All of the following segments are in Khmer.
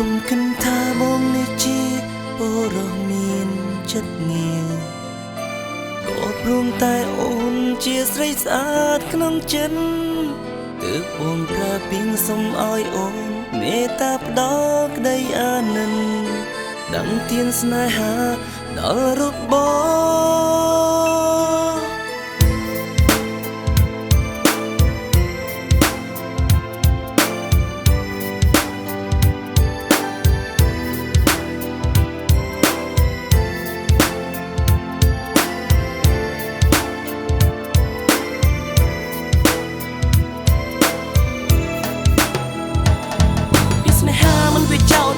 គុំគិនថាបងនេះជាបរោះមានចិត្តងារក៏ព្រមតែអូនជាស្រីស្អាតក្នុងចិត្តទើបបងប្រើពីងសុំឲ្យអូនមេត្តាផ្ដល់ក្តីអាណិនដឹងទៀនស្នេហាដល់រូបបង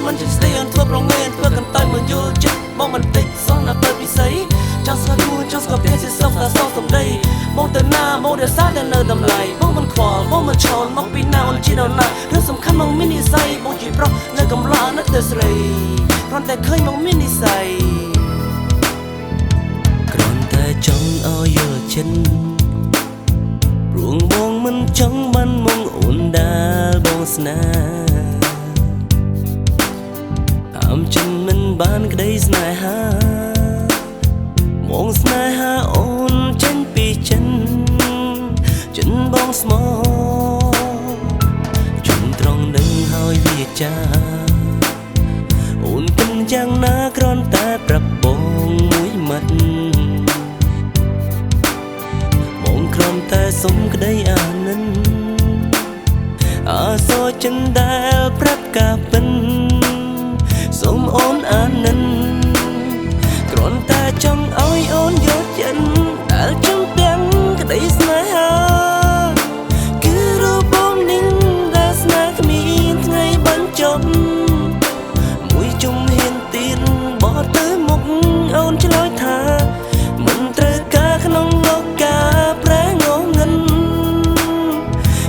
មិនជាស្ដីអូនធ្វើប្រងេនធ្វើកន្តើយមិនយល់ចិត្តបងបន្តិចសោះណាស់ទៅពិសីចង់ស្គាល់ខ្លួនចង់ស្គាល់ផ្ទះជាសុខតែសោះសំដីបងទៅណាបងរក្សាតែនៅតម្លៃបងមិនខ្វល់បងមិនឆោនមកពីណាអូនជានរណារឿងសំខាន់បងមាននិស័យបងជាប្រុសនៅកំឡោះនឹកទៅស្រីគ្រាន់តែឃើញបងមាននិស័យ គ្រាន់តែចង់ឲ្យយល់ចិត្តព្រោះបងមិនចង់បានមកអូនដែលបងស្នេហ៍តាមចិនមិនបានក្តីស្នេហាមកស្នេហាអូនចេញពីចិនចិនបងស្មោជុំត្រង់នឹងហើយវាចាអូនគិនយ៉ាងណាគ្រាន់តែប្រាប់បងមួយម៉ាត់បងគ្រាន់តែសុំក្តីអាណិនអសូរចិនដែលប្រាប់ការពិនសូមអូនអាណិនគ្រាន់តែចង់ឲ្យអូនយល់ចិត្តដែលជំពាំងក្តីស្នេហាគឺរូបបងនឹងដែលស្នេហ៍គ្មានថ្ងៃបញ្ចប់មួយជំហានទៀតបត់ទៅមុខអូនឆ្លើយថាមិនត្រូវការក្នុងលោកាប្រែងងឹន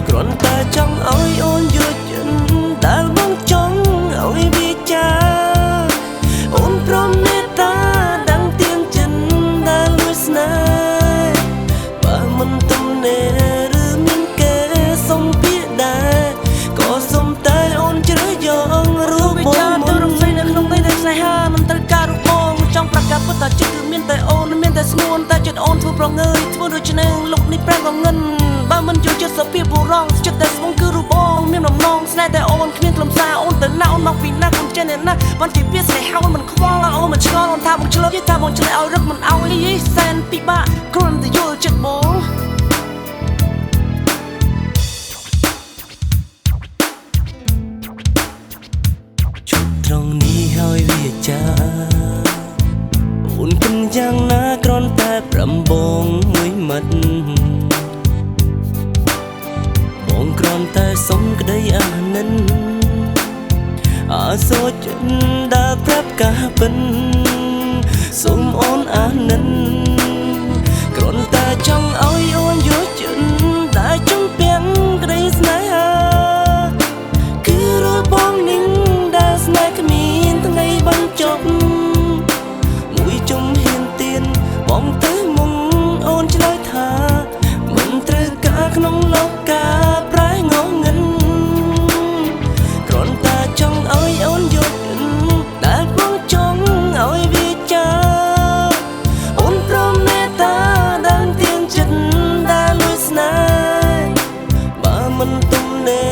គ្រាន់តែចង់ឲ្យអូនយល់ចិត្តដែលបងចង់ឲ្យវាចាអូនព្រមមេត្តាដឹងទៀងចិនដែលលួចស្នេហ៍បើមិនទំនេរឬមានគេសុំពាក្យដែរក៏សុំតែអូនជ្រើសយករូបបង ទៅរំស្រីនៅក្នុងដីដែលស្នេហាមិនត្រូវការរូបបងចង់ប្រកាសពិតថាចិត្តគឺមានតែអូនមានតែស្ងួនតែចិត្តអូនធ្វើប្រងើយធ្វើដូច្នេះលោកនេះប្រែងងឹនបើមិនយល់ចិត្តសភាពបុរសចិត្តតែស្មងគឺរូបបងមានបំណងស្នេហ៍តែអូនគ្មានខ្លឹមសារអូនទៅណាអូនមកពីណាកុំចេះអ្នកណាបានជាពាក្យស្នេហាអូនមិនខ្វល់អូនមិនឆ្ងល់អូនថាបងឆ្លើយថាបងឆ្លើយឲ្យរឹកមិនឲ្យសែនពិបាកគ្រាន់តែយល់ចិត្តបង ជប់ត្រង់នេះហើយវាចាអូនគិនយ៉ាងណាគ្រាន់តែប្រំបងមួយម៉ាត់បងគ្រាន់តែសុំក្តីអាណិនអសូរចិនដែលប្រាប់ការពិនសូមអូនអាណិនគ្រាន់តែចង់ឲ្យអូនយល់ចិត្តដែលជំពាំងក្តីស្នេហាគឺរូបបងនឹងដែលស្នេហ៍គ្មានថ្ងៃបញ្ចប់មួយជំហានទៀតបងទៅមុខអូនឆ្លើយថាមិនត្រូវការក្នុងលោកាប្រែងងឹនគ្រាន់តែចង់ឲ្យអូនយល់ដែលបងចង់ឲ្យវាចាអូនព្រមមេត្តាដឹងទៀងចិត្តដែលលួចស្នេហ៍បើមិនទំនេ